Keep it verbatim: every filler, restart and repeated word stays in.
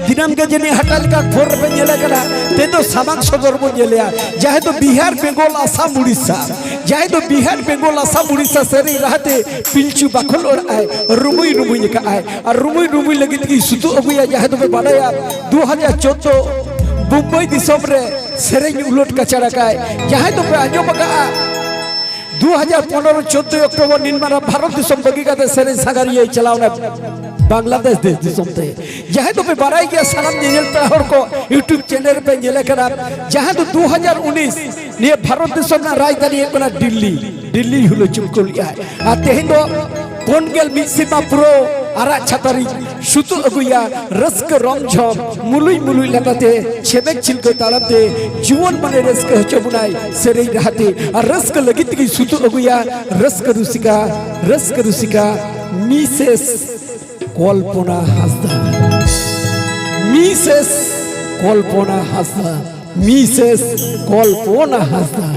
ᱫᱤᱱᱟᱹᱢ ᱜᱮ ᱡᱟᱹᱱᱤᱡ ᱦᱟᱴᱟ ᱞᱮᱠᱟᱱ ᱯᱷᱳᱨ ᱨᱮᱯᱮ ᱧᱮᱞᱮ ᱠᱟᱱᱟ, ᱛᱮᱦᱮᱧ ᱫᱚ ᱥᱟᱢᱟᱝ ᱥᱚᱫᱚᱨ ᱵᱚᱱ ᱧᱮᱞᱮᱭᱟ᱾ ᱡᱟᱦᱟᱸᱭ ᱫᱚ ᱵᱤᱦᱟᱨ, ᱵᱮᱝᱜᱚᱞ, ᱟᱥᱟᱢ, ᱩᱲᱤᱥᱥᱟ, ᱡᱟᱦᱟᱸᱭ ᱫᱚ ᱵᱤᱦᱟᱨ, ᱵᱮᱝᱜᱚᱞ, ᱟᱥᱟᱢ, ᱩᱲᱤᱥᱥᱟ ᱥᱮᱨᱮᱧ ᱨᱟᱦᱟᱛᱮ ᱯᱤᱞᱪᱩ ᱵᱟᱠᱷᱳᱞ ᱚᱲᱟᱜ ᱟᱭ ᱨᱩᱢᱩᱭ ᱨᱩᱢᱩᱭ ᱟᱠᱟᱫ ᱟᱭ᱾ ᱟᱨ ᱨᱩᱢᱩᱭ ᱨᱩᱢᱩᱭ ᱞᱟᱹᱜᱤᱫ ᱜᱮ ᱥᱩᱛᱩᱜ ᱟᱹᱜᱩᱭᱟ᱾ ᱡᱟᱦᱟᱸᱭ ᱫᱚᱯᱮ ᱵᱟᱰᱟᱭᱟ, ᱫᱩ ᱦᱟᱡᱟᱨ ᱪᱳᱫᱽᱫᱳ ᱵᱩᱢᱵᱟᱹᱭ ᱫᱤᱥᱚᱢ ᱨᱮ ᱥᱮᱨᱮᱧ ᱩᱞᱟᱹᱴ ᱠᱟᱪᱟᱲ ᱟᱠᱟᱫ ᱟᱭ᱾ ᱡᱟᱦᱟᱸᱭ ᱫᱚᱯᱮ ᱟᱸᱡᱚᱢ ᱟᱠᱟᱫᱼᱟ, ᱫᱩ ᱦᱟᱡᱟᱨ ᱯᱚᱱᱨᱚ ᱪᱳᱫᱽᱫᱳ ᱚᱠᱴᱳᱵᱚᱨ ᱱᱤᱨᱢᱟᱱᱟ ᱵᱷᱟᱨᱚᱛ ᱫᱤᱥᱚᱢ ᱵᱟᱹᱜᱤ ᱠᱟᱛᱮ ᱥᱮᱨᱮᱧ ᱥᱟᱸᱜᱷᱟᱨᱤᱭᱟᱹᱭ ᱪᱟᱞᱟᱣ ᱮᱱᱟ ᱵᱟᱝᱞᱟᱫᱮᱥ ᱫᱮᱥ ᱫᱤᱥᱚᱢ ᱛᱮ᱾ ᱡᱟᱦᱟᱸᱭ ᱫᱚᱯᱮ ᱵᱟᱲᱟᱭ ᱜᱮᱭᱟ, ᱥᱟᱱᱟᱢ ᱧᱮᱧᱮᱞ ᱯᱮᱲᱟ ᱦᱚᱲ ᱠᱚ YouTube ᱪᱮᱱᱮᱞ ᱨᱮᱯᱮ ᱧᱮᱞᱮ ᱠᱟᱱᱟ, ᱡᱟᱦᱟᱸᱭ ᱫᱚ ᱫᱩ ᱦᱟᱡᱟᱨ ᱩᱱᱤᱥ ᱱᱤᱭᱟᱹ ᱵᱷᱟᱨᱚᱛ ᱫᱤᱥᱚᱢ ᱨᱮᱱᱟᱜ ᱨᱟᱡᱽᱫᱷᱟᱱᱤ ᱦᱩᱭᱩᱜ ᱠᱟᱱᱟ ᱫᱤᱞᱞᱤ᱾ ᱫᱤᱞᱞᱤ ᱦᱩᱞᱟᱹ ᱪᱩᱢᱠᱩ ᱞᱮᱫᱼᱟᱭ᱾ ᱟᱨ ᱛᱮᱦᱮᱧ ᱫᱚ ᱯᱩᱱ ᱜᱮᱞ ᱢᱤᱫ ᱥᱮᱨᱢᱟ ᱯᱩᱨᱟᱹᱣ ᱟᱨᱟᱜ ᱪᱷᱟᱛᱟᱨᱤ ᱥᱩᱛᱩᱜ ᱟᱹᱜᱩᱭᱟ, ᱨᱟᱹᱥᱠᱟᱹ ᱨᱚᱢ ᱡᱷᱚᱢ, ᱢᱩᱞᱩᱡ ᱢᱩᱞᱩᱡ ᱞᱟᱸᱫᱟᱛᱮ, ᱪᱷᱮᱢᱮᱠ ᱪᱷᱤᱞᱠᱟᱹᱣ ᱛᱟᱲᱟᱢᱛᱮ, ᱡᱩᱣᱟᱹᱱ ᱢᱚᱱᱮ ᱨᱟᱹᱥᱠᱟᱹ ᱦᱚᱪᱚ ᱵᱚᱱᱟᱭ ᱥᱮᱨᱮᱧ ᱨᱟᱦᱟᱛᱮ᱾ ᱟᱨ ᱨᱟᱹᱥᱠᱟᱹ ᱞᱟᱹᱜᱤᱫ ᱛᱮᱜᱮ ᱥᱩᱛᱩᱜ ᱟᱹᱜᱩᱭᱟ, ᱨᱟᱹᱥᱠᱟᱹ ᱨᱩᱥᱤᱠᱟ, ᱨᱟᱹᱥᱠᱟᱹ ᱨᱩᱥᱤᱠᱟ, ᱢᱤᱥᱮᱥ ᱠᱚᱞᱯᱚᱱᱟ ᱦᱟᱸᱥᱫᱟ, ᱢᱤᱥᱮᱥ ᱠᱚᱞᱯᱚᱱᱟ ᱦᱟᱸᱥᱫᱟ, ᱢᱤᱥᱮᱥ ᱠᱚᱞᱯᱚᱱᱟ ᱦᱟᱸᱥᱫᱟ᱾